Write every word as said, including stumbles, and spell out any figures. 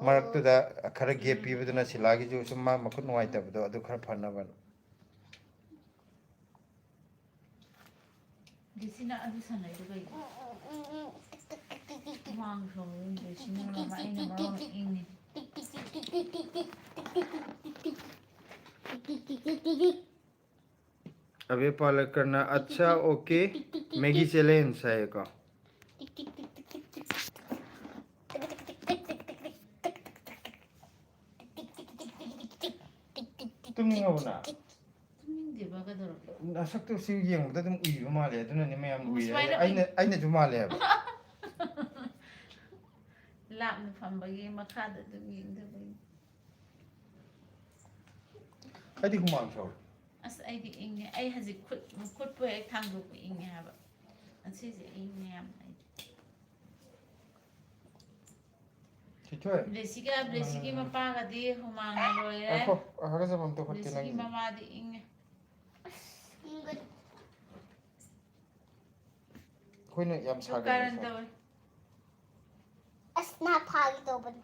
ꯃꯔꯛꯇꯨꯗ ꯈꯔ gap ꯄꯤꯕꯗꯨꯅ ꯁꯤꯂꯥꯒꯤꯁꯨ ꯁꯨꯝ ꯃꯥ ꯃꯈꯨꯠ ꯅꯨꯡꯉꯥꯏꯇꯕꯗꯣ ꯑꯗꯨ ꯈꯔ ꯐꯅꯕ꯫ ꯂꯤꯁꯤꯅ ꯑꯗꯨ ꯁꯥꯟꯅꯩꯗꯣ ꯀꯩꯒꯤꯅꯣ? ꯍꯨꯃꯥꯡ ꯁꯧꯔꯦ꯫ ꯂꯤꯁꯤꯅ ꯃꯔꯣꯟ ꯑꯩꯅ ꯃꯔꯣꯟ ꯏꯪꯉꯤ꯫ अभय पालेकर ने अच्छा OK मैगी चैलेंज है का। ꯇꯨꯝꯅꯤꯡꯉꯕꯣ ꯅꯪ? ꯇꯨꯝꯅꯤꯡꯗꯦꯕ, ꯀꯩꯗꯧꯔꯒꯦ? ꯅꯁꯛꯇꯣ ꯁꯤ ꯌꯦꯡꯕꯗ ꯑꯗꯨꯝ ꯎꯏꯕ ꯃꯥꯜꯂꯦ, ꯑꯗꯨꯅꯅꯦ ꯃꯌꯥꯝ ꯎꯏꯔꯦ꯫ ꯁꯨꯃꯥꯏꯅ ꯑꯩꯅ, ꯑꯩꯅꯁꯨ ꯃꯥꯜꯂꯦ ꯍꯥꯏꯕ꯫ ꯂꯥꯞꯅ ꯐꯝꯕꯒꯤ ꯃꯈꯥꯗ ꯑꯗꯨꯝ ꯌꯦꯡꯗꯕꯒꯤ꯫ ꯑꯩꯗꯤ ꯍꯨꯃꯥꯡ ꯁꯧꯔꯦ꯫ ꯑꯁ, ꯑꯩꯗꯤ ꯏꯪꯉꯦ꯫ ꯑꯩ ꯍꯧꯖꯤꯛ ꯈꯨꯠ, ꯈꯨꯠꯄꯨ ꯍꯦꯛ ꯊꯥꯡꯗꯣꯛꯄ ꯏꯪꯉꯦ ꯍꯥꯏꯕ꯫ ꯉꯁꯤꯁꯦ ꯏꯪꯉꯦ ꯌꯥꯝ ꯑꯩꯗꯤ꯫ ꯊꯣꯏꯊꯣꯏ꯫ ꯕ꯭ꯂꯦꯁꯤꯒ, ꯕ꯭ꯂꯦꯁꯤꯒꯤ ꯎꯝ꯫ ꯃꯄꯥꯒꯗꯤ ꯍꯨꯃꯥꯡꯅ ꯂꯣꯏꯔꯦ꯫ ꯉꯥꯏꯈꯣ, ꯍꯥꯒꯠꯆꯕ ꯑꯝꯇ ꯍꯨꯠꯀꯦ ꯕ꯭ꯂꯦꯁꯤꯒꯤ ꯅꯪꯒꯤ꯫ ꯃꯃꯥꯗꯤ ꯏꯪꯉꯦ꯫ ꯑꯁ, ꯏꯪꯒꯅꯤ꯫ ꯑꯩꯈꯣꯏꯅ ꯌꯥꯝ ꯑꯗꯨ ꯁꯥꯒꯠꯂꯦ ꯀꯥꯔꯟ ꯁꯥꯏ꯫ ꯇꯧꯋꯦ꯫ ꯑꯁ, ꯅꯥ ꯐꯥꯒꯦ ꯇꯧꯕꯅꯤ꯫